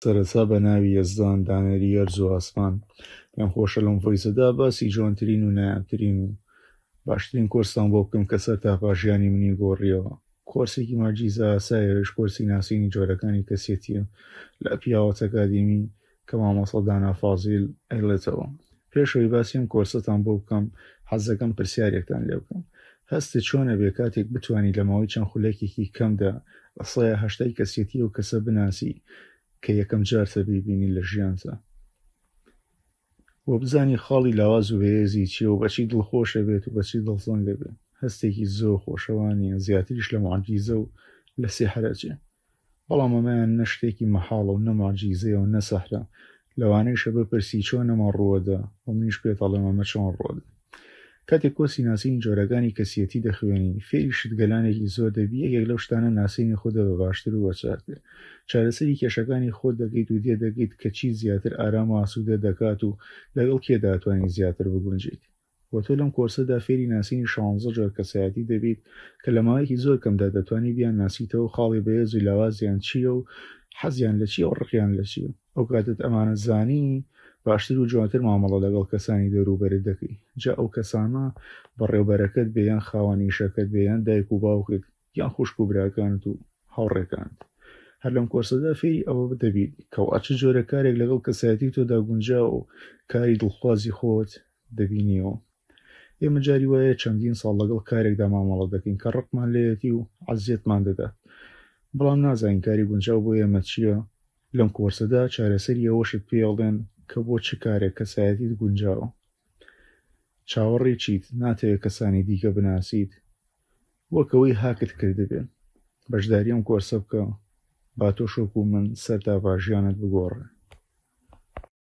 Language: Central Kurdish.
سەرەتا بە ناوی یەزدان دانەری ئەرز و ئاسمان. پێم خۆشە لەم ڤۆیسەدا باسی جوانترین و نایابترین و باشترین کۆرستان بۆ بکەم کە سەر تاپا ژیانی منی گۆڕیەوە. کۆرسێکی مەعجیزە ئاسایە ئەویش کۆرسی ناسینی جۆرەکانی کەسێتیە لە پیاوەت ئەکادیمی کە مامۆستا دانا فازیل ئەیڵێتەوە. پێش ئەوەی باسی ئەم کۆرسەتان بۆ بکەم حەزدەکەم پرسیارێکتان لێ بکەم. هەستت چۆن ئەبێ کاتێک بتوانی لە ماوەی چەند خولەکێکی کەمدا لە سەیا هەشتای کەسێتی ئەو کەسە بناسی کە یەکەم جارتە بیبینی لە ژیانتا وە بزانی خاڵی لاواز و بەهێزی چیە و بەچی دڵخۆش ئەبێت و بەچی دڵتەنگ ئەبێ هەستێکی زۆر خۆشە وانیە زیاتریش لە موعجیزە و لە سیحر ئەچێ بەڵام ئەمەیان نە شتێکی مەحاڵە و نە موعجیزەیە و نە سەحرە، لەوانەیشە بپرسی چۆن ئەمە ڕووەدا و منیش پێت ئەڵێم ئەمە چۆن ڕووەدا. کاتێک کۆرسی ناسینی جۆرەکانی کەسیەتی دەخوێنی، فێری شتگەلانێکی زۆر دەبی، یەکێک لەو شتانە ناسینی خودە بە باشتر و بە چاکتر. چارەسەری کێشەکانی خۆت دەکەیت و تێدەگەیت کە چی زیاتر ئارام و ئاسوودە دەکات و لەگەڵ کێدا ئەتوانی زیاتر بگونجێیت. وە تۆ لەم کۆرسەدا فێری ناسینی شانزە جۆر کەسایەتی دەبیت کە لە ماوەیەکی زۆر کەمدا دەتوانی بیانناسیتەوە و خاڵی بەهێز و لاوازیان چییە و حەزیان لە چییە و ڕقیان لە چییە. ئەو کاتەت ئەمانە زانی باشتر و جوانتر مامەڵە لەگەڵ کەسانی دەوروبەرت دەکەی جا ئەو کەسانە بەڕێوبەرەکەت بێ یان خاوەن ئیشەکەت بێ یان دایک و باوکت یان خوشک و براکانت و هاوڕێکانت. هەر لەم کۆرسەدا فێری ئەوە دەبیت کەوا چ جۆرە کارێک لەگەڵ کەسایەتی تۆدا گونجاوە و کاری دڵخوازی خۆت دەبینیەوە. ئێمە جاری وایە چەندین ساڵ لەگەڵ کارێکدا مامەڵە دەکەین کە ڕقمان لێیەتی و عەزیەتمان دەدات، بەڵام نازانین کاری گونجاو بۆ ئێمە چییە، لەم کۆرسەدا چارەسەری ئەوەشت پێ ئەڵێن کە بۆ چ کارێک کەسایەتیت گونجاوە. چاوەڕێی چیت؟ ناتەوێت کەسانی دیکە بناسیت؟ وەک ئەوەی هاکت کردبێ. بەشداری ئەم کۆرسە بکە با تۆش وەکو من سەرتاپا ژیانت بگۆڕێ.